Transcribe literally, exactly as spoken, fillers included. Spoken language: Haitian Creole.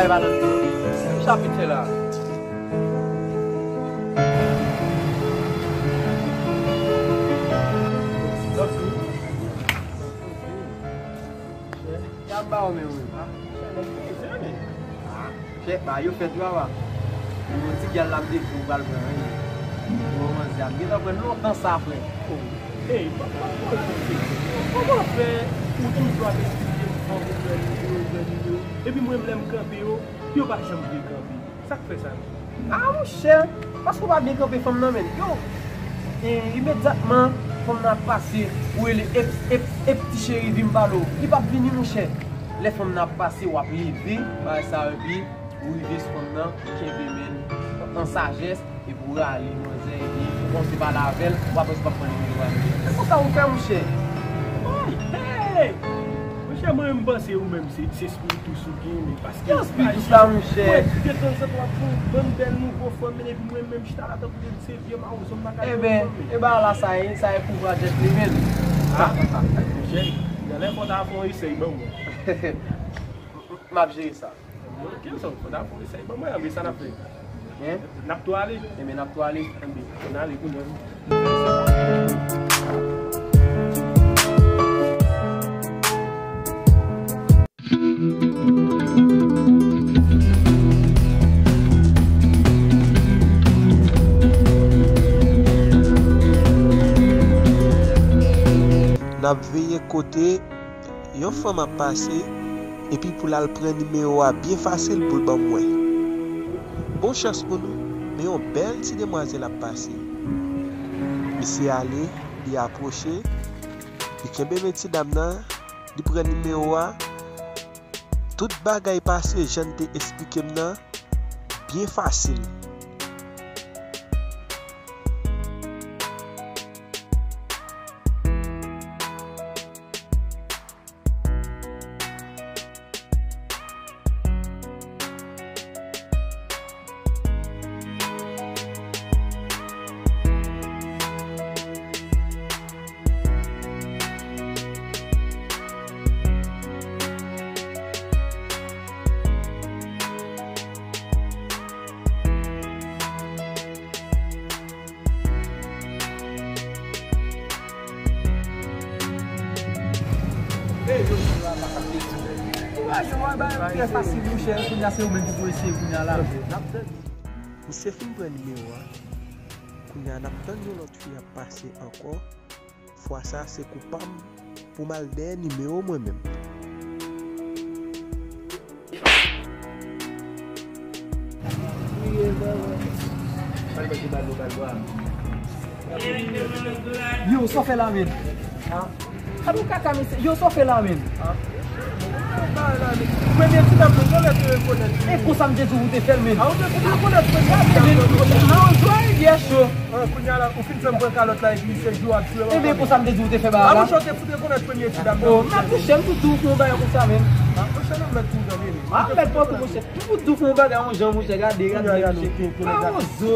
Ay, Valentino, ki chapit fè la? Y ap ba w men wi. Chè, ba yo fèt yo ava. Yon ti gyal la m te di w pral pran wi. Yon manzè ap gentan pran lontan sa frè. Ey, pa pa pa. Kòman fè ou toujou ap esplike m fò pou pran nimewo, pran nimewo? Epi mwen menm lè m kanpe yo, yo pa janm vle kanpe. Sa k fè sa menm? A monchè, paske w pa byen kanpe fanm nan menm. Yo, e, imedyatman fanm nan ap pase, ou rele ep, ep, ep ti cheri vin pale w. Li p ap vini monchè. Lè fanm nan ap pase, w ap leve, bagay sa yo epi ou rive sou fanm nan, ou kenbe men l an sajès, epi ou rale manzè, epi ou kòmanse pale avè l, ou pa panse w p ap pran nimewo a. Se konsa ou fè monchè. Hey! Monchè, mwen menm m panse ou menm se, se espiritus ou gen, men paske. Ki espiritus la, monchè? Mwen, detanzantan w ap fè yon bann bèl nouvo fanm, men epi mwen menm chita la tankou se vye mawozo m pa ka jwenn fanm. Eben, e bagay la sa ye, sa ye pouvwa djèt li menm. A, monchè, genlè fò w ta fè yon esèy ban mwen. M ap jere sa. Ok, so, fò ta fè yon esèy ban mwen, anben sa n ap fè? Hein? N ap tou ale? Enben, n ap tou ale. Enben, ann ale kounye a. N ap veye kote yon fanm ap pase, epi pou l al pran nimewo a byen fasil pou l ban m wè. Bon chans pou nou, men yon bèl ti demwazèl ap pase. Misye ale, li apwoche, li kenbe men ti dam nan, li pran nimewo a. Tout bagay pase jan n te esplike m nan, byen fasil. Kouraj ou, a, ba yo trè fasil, monchè. Kounye a se ou menm ki pou eseye kounye a la. Misye fin pran nimewo a. Kounye a n ap tann yon lòt fi ap pase ankò. Fwa sa se kou pa m pou m al dèyè nimewo mwen menm. Yo, sa w fè la menm? Gad yon kaka mesye. Yo, sa w fè la menm? Premye ti dam nan, jan lè te rekonèt li. E konsa m te di w ou te fè l menm. A, ou te, ou te rekonèt premye ti dam nan. Mawozo a rivyè cho. An, kounye a la, ou fin fè m pran kalòt la epi se jou ap jwe. Enben, konsa m te di w te fè bagay la. A, monchè, ou te fout rekonèt premye ti dam nan. Oh, m ap touche, m tou di w fè yon bagay konsa menm. A, monchè, nan mèt pou w tande. A, mèt pou tou, monchè. M tou di w fè yon bagay yon jan, monchè, gade, gade, monchè. Mawozo.